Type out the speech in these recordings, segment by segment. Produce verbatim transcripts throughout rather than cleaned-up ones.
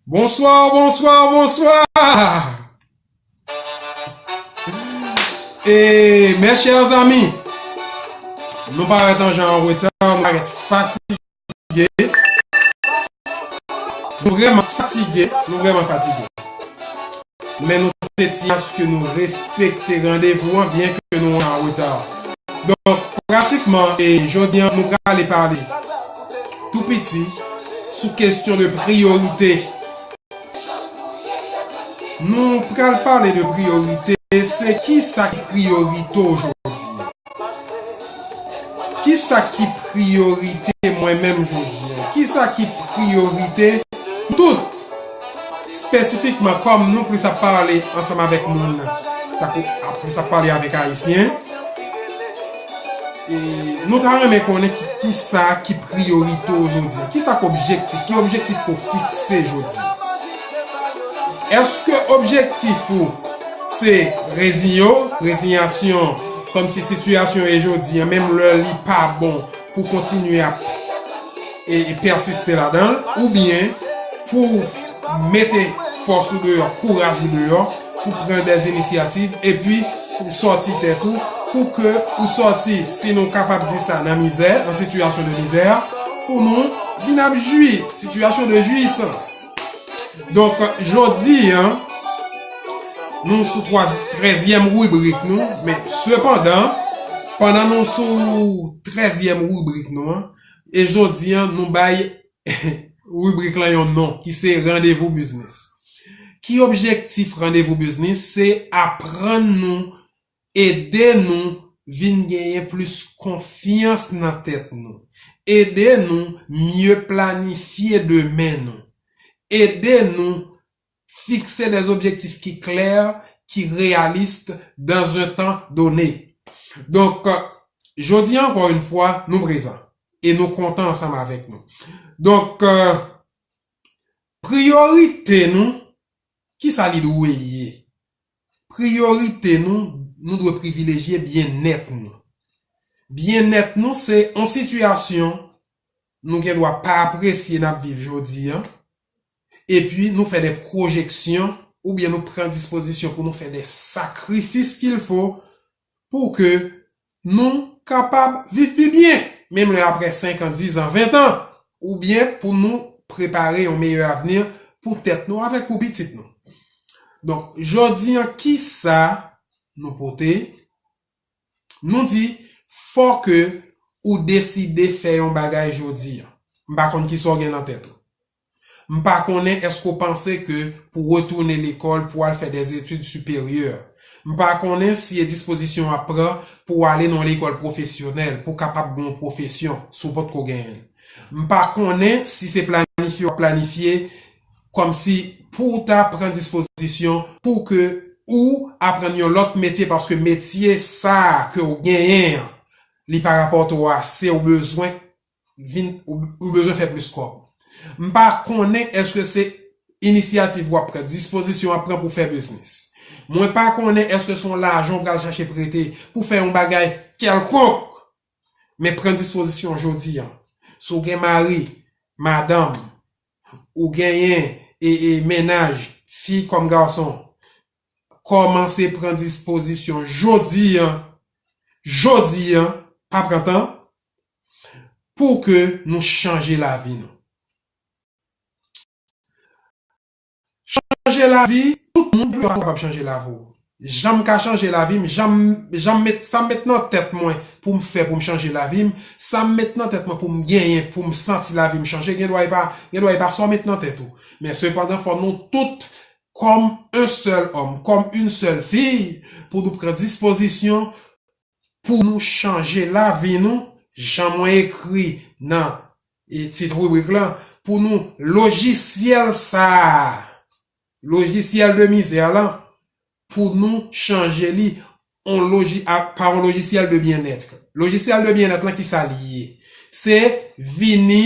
Bonsoir, bonsoir, bonsoir. E mes chers amis, nou parèt an jan an reta, nou parèt fatige. Nou vrèman fatige, nou vrèman fatige. Men nou te di aske nou respekte randevou an, byen ke nou an reta. Donk, pratikman, e jodi an, nou prale pale tou piti sou kesyon de priyorite. Nou pral pale de priyorite, se kisa ki priyorite w jodi an? Kisa ki priyorite mwen menm jodi an? Kisa ki priyorite nou tout? Espesifikman, kòm nou plis ap pale ansanm avèk moun, tankou ap plis ap pale avèk Ayisyen, e nou ta renmen konnen ki, kisa ki priyorite w jodi an. Kisa k objektif? Ki objektif ke w fikse jodi an? Èske objektif ou se reziye w, reziyasyon, kòmsi sitiyasyon ye jodi an, menm lè li pa bon, pou kontinye ap e, e pèsiste ladan l, oubyen pou mete fòs ou deyò, kouraj ou deyò, pou pran dè inisyativ, epi pou sòti tèt ou, pou ke ou sòti, si nou kapab di sa, nan mizè, nan sitiyasyon de mizè, pou nou vin ap jwi, sitiyasyon de jwisans. Donk, jodi an, nou sou twa, trèzyèm ribrik nou, men sepandan, pandan nou sou trèzyèm ribrik nou an, e jodi an, nou bay ribrik lan yon non, ki se Randevou Biznis. Ki objektif Randevou Biznis? Se aprann nou, ede nou vin genyen plis konfyans nan tèt nou, ede nou mye planifye demen nou, ede nou fikse des objectifs ki klè, ki reyalis dans un temps donné. Donk, jodi an, encore une fois, nou prezan e nou kontan ansanm avèk nou. Donk, euh, priyorite nou, kisa li dwe ye? Priyorite nou, nou dwe privilejye byennèt nou. Byennèt nou se yon sitiyasyon nou gen dwa pa apresye n ap viv jodi an, epi nou fè de pwojeksyon oubyen nou pran dispozisyon pou nou fè de sakrifis qu'il faut pou ke nou kapab viv pi byen, menm lè apre senk an, diz an, ven an, oubyen pou nou prepare yon meyè avni pou tèt nou avèk pou pitit nou. Donk, jodi an, kisa nou pote? Nou di, fò ke ou deside fè yon bagay jodi an. M pa konn kisa w gen nan tèt ou. M pa konnen èske w panse ke pou w retounen lekòl pou w al fè des études supérieures. M pa konnen si e dispozisyon w ap pran pou w ale nan yon lekòl pwofesyonèl, pou w kapab gen yon pwofesyon, si w potko genyen l. M pa konnen si se planifye w ap planifye, kòmsi pou w ta pran dispozisyon pou ke ou aprann yon lòt metye, paske metye sa a ke w genyen an, li pa rapòte w ase, ou bezwen vin, ou, ou bezwen fè plis kòb. M pa konnen èske se inisyativ w ap pran, dispozisyon w ap pran pou fè biznis. Mwen pa konnen èske se yon lajan w pral chache prete pou fè yon bagay kèlkonk. Men pran dispozisyon jodi an. Si w gen mari, madanm, ou genyen e, e mennaj, fi kòm gason, kòmanse pran dispozisyon jodi an, jodi an, pa pran tan, pou ke nou chanje lavi nou. Chanje lavi, tout moun pa kapab chanje lavi w. Jan m ka chanje lavi m, jan m, jan m met, sa m met nan tèt mwen pou m fè pou m chanje lavi m, sa m met nan tèt mwen pou m genyen, pou m santi lavi m chanje, gen dwa e pa, gen dwa e pa sa w met nan tèt ou. Men sepandan, fò nou tout, kòm un sèl òm, kòm une seule fille, pou nou pran dispozisyon pou nou chanje lavi nou, jan mwen ekri nan, e, tit ribrik lan, pou nou lojisyèl sa a, lojisyèl de mizè lan, pou nou chanje li an loji-, a, pa yon lojisyèl de byennèt. Lojisyèl de byennèt lan, kisa li ye? Se vini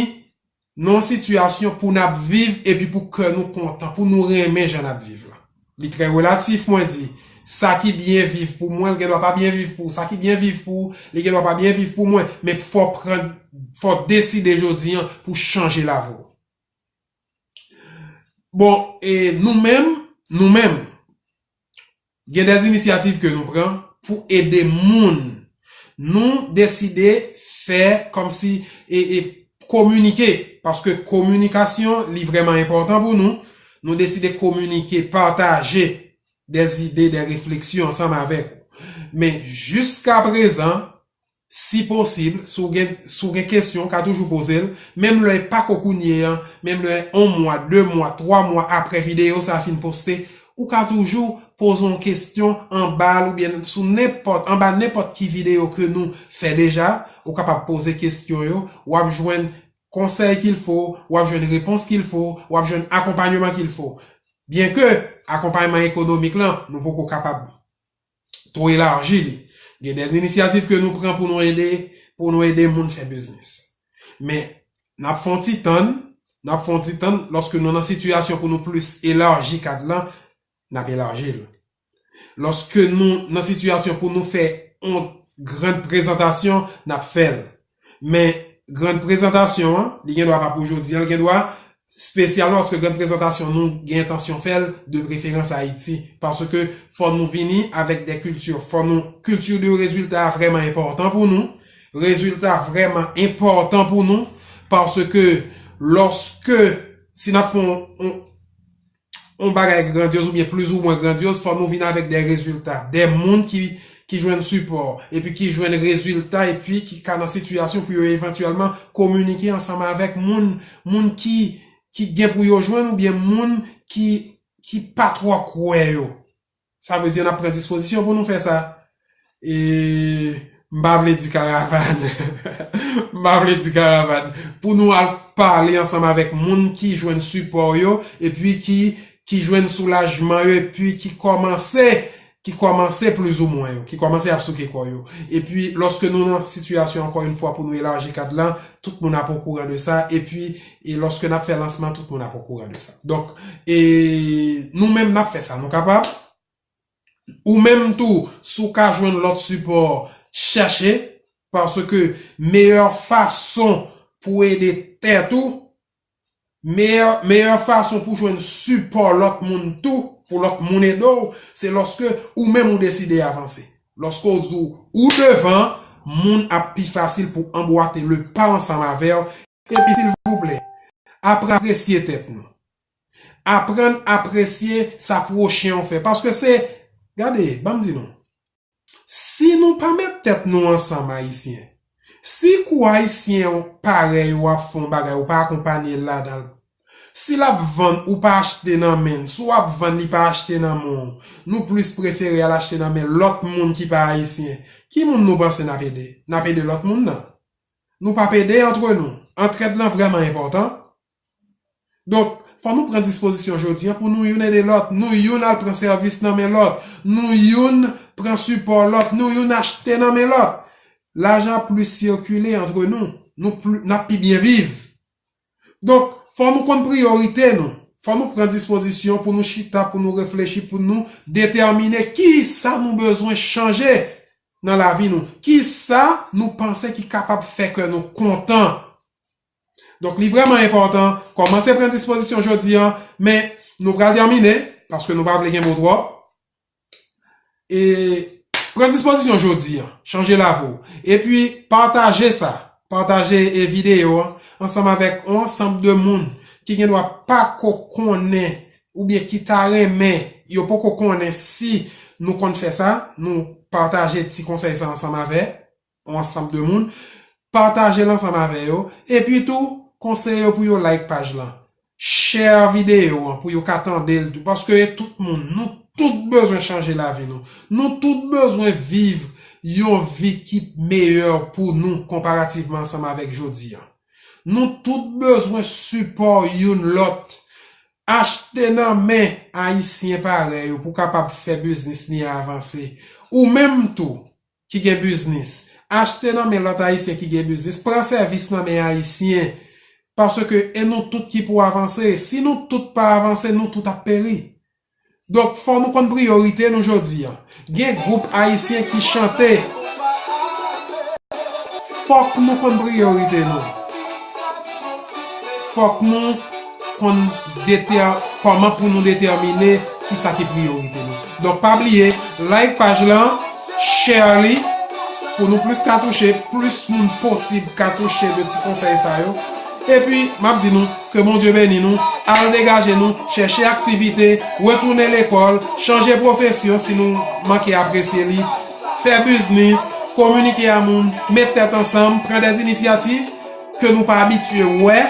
nan yon sitiyasyon pou n ap viv epi pou kè nou kontan, pou nou renmen jan n ap viv la. Li trè relatif, mwen di, sa ki byen viv pou mwen, li gen dwa pa byen viv pou ou. Sa ki byen viv pou ou, li gen dwa pa byen viv pou mwen. Men fò pran, fò deside jodi an pou chanje lavi w. Bon, e nou menm, nou menm, gen de inisyativ ke nou pran pou ede moun. Nou deside fè kòmsi e, e kominike, paske kominikasyon, li vrèman enpòtan pou nou. Nou deside kominike, pataje de ide, de refleksyon ansanm avèk ou. Men jiska prezan, si posib, si w gen, si w gen kesyon, w ka toujou poze l, menm lè e pako kounye an, menm lè yon mwa, de mwa, twa mwa apre videyo sa a fin poste, ou ka toujou poze yon kesyon anba l oubyen sou nenpòt, anba nenpòt ki videyo ke nou fè deja, ou kapab poze kesyon yo, w ap jwenn conseil qu'il faut, w ap jwenn réponse qu'il faut, w ap jwenn akonpanyeman qu'il faut. Byenke akonpayman ekonomik lan, nou poko kapab twò elaji li. Gen de inisyativ ke nou pran pou nou ede, pou nou ede moun fè biznis. Men, n ap fè yon ti tann, n ap fè yon ti tann, lòske nou nan sitiyasyon pou nou plis elaji kad lan, n ap elaji l. Lòske nou nan sitiyasyon pou nou fè yon gran prezantasyon, n ap fè l. Men, gran prezantasyon an, li gen dwa pa pou jodi an, li gen dwa espesyalman paske gran prezantasyon nou gen entansyon fè l de preferans Ayiti. Paske fò nou vini avèk de kilti, fò nou, kilti de rezilta vrèman enpòtan pou nou. Rezilta vrèman enpòtan pou nou. Paske lòske, si n ap fè yon, yon, yon bagay grandyoz oubyen plizoumwen grandyoz, fò nou vin avèk de rezilta. De moun ki, ki jwenn sipò, epi ki jwenn rezilta, epi ki ka nan sitiyasyon pou yo evantyèlman kominike ansanm avèk moun, moun ki, ki gen pou yo jwenn oubyen moun ki, ki pa twò kwè yo. Sa vle di n ap pran dispozisyon pou nou fè sa. E m pa vle di karavàn. M pa vle di karavàn. Pou nou al pale ansanm avèk moun ki jwenn sipò yo, epi ki, ki jwenn soulajman yo, epi ki kòmanse, ki kòmanse plizoumwen yo, ki kòmanse ap souke kò yo. Epi, lòske nou nan sitiyasyon, ankò yon fwa, pou nou elaji kad lan, tout moun ap okouran de sa. Epi, e lòske n ap fè lansman, tout moun ap okouran de sa. Donk, e nou menm n ap fè sa, nou kapab. Ou menm tou, si w ka jwenn lòt sipò, chèche, paske meyè fason pou ede tèt ou, meyè, meyè fason pou jwenn sipò lòt moun tou, pou lòt moun ede w, se lòske ou menm ou deside avanse. Lòske w di w, ou devan, moun ap pi fasil pou anbwate le pa ansanm avè w. Epi, silvouplè, aprann apresye tèt nou. Aprann apresye sa pwochen w fè. Paske se, gade, ban m di nou, si nou pa met tèt nou ansanm, Ayisyen, si kou Ayisyen parèy ou ap fè yon bagay, ou pa akonpanye l ladan l, si l ap vann, ou pa achte nan men l, si w ap vann, li pa achte nan men w, nou plis prefere al achte nan men lòt moun ki pa Ayisyen, ki moun nou panse n ap ede? N ap ede lòt moun nan? Nou p ap ede antre nou. Antrèd lan vrèman enpòtan. Donk, fò nou pran dispozisyon jodi an pou nou youn ede lòt. Nou youn al pran sèvis nan men lòt. Nou youn pran sipò lòt. Nou youn achte nan men lòt. Lajan ap plis sikile antre nou. Nou pli, n ap pi byen viv. Donk, fò nou konn priyorite nou. Fò nou pran dispozisyon pou nou chita, pou nou reflechi, pou nou detèmine kisa nou bezwen chanje nan lavi nou. Kisa nou panse ki kapab fè kè nou kontan? Donk, li vrèman enpòtan. Kòmanse pran dispozisyon jodi an, men nou pral tèmine, paske nou pa vle gen mo twòp. E pran dispozisyon jodi an, chanje lavi w. Epi, pataje sa. Pataje e videyo an ansanm avèk yon ansanm de moun ki gen dwa pa ko konnen oubyen ki ta renmen, yo poko konnen si nou konn fè sa, nou pataje ti konsèy sa ansanm avè yon ansanm de moun, pataje l ansanm avè yo, epi tou, konseye yo pou yo like paj lan, share videyo an pou yo ka tande l tou, paske e tout moun, nou tout bezwen chanje lavi nou. Nou tout bezwen viv yon vi ki meyè pou nou konparativman ansanm avèk jodi an. Nou tout bezwen sipò youn lòt. Achte nan men Ayisyen parèy ou pou kapab fè biznis li avanse. Ou menm tou, ki gen biznis, achte nan men lòt Ayisyen ki gen biznis, pran sèvis nan men Ayisyen. Paske e nou tout ki pou avanse. Si nou tout pa avanse, nou tout ap peri. Donk, fò nou konn priyorite nou jodi an. Gen gwoup ayisyen ki chante. Fòk nou konn priyorite nou. Fòk nou konn detè-, kòman pou nou detèmine kisa ki priyorite nou. Donk, pa bliye, like paj lan, share li, pou nou plis ka touche, plis moun posib ka touche de ti konsèy sa yo. Epi, m ap di nou, ke Bondye beni nou, al degaje nou, chèche aktivite, retounen lekòl, chanje pwofesyon si nou manke apresye li, fè biznis, kominike a moun, met tèt ansanm, pran de inisyativ ke nou pa abitye wè,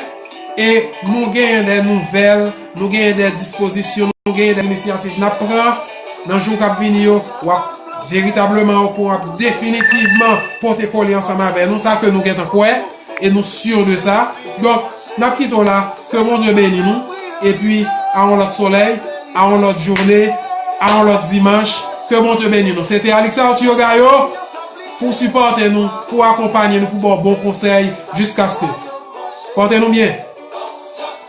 e nou genyen de nouvèl, nou genyen de dispozisyon, nou genyen de inisyativ n ap pran nan jou k ap vini yo, w ap veritableman okouran, w ap definitivman pote kole ansanm avè nou, sa ke nou gentan kwè e nou si de sa. Donk, n ap kite w la, ke Bondye beni nou, epi a yon lòt solèy, a yon lòt jounen, a yon lòt dimanch, ke Bondye beni nou. Se te Alix Arthur Gaillot pou sipòte nou, pou akonpanye nou, pou ba w bon konsèy, jiskaske. Pòte nou byen.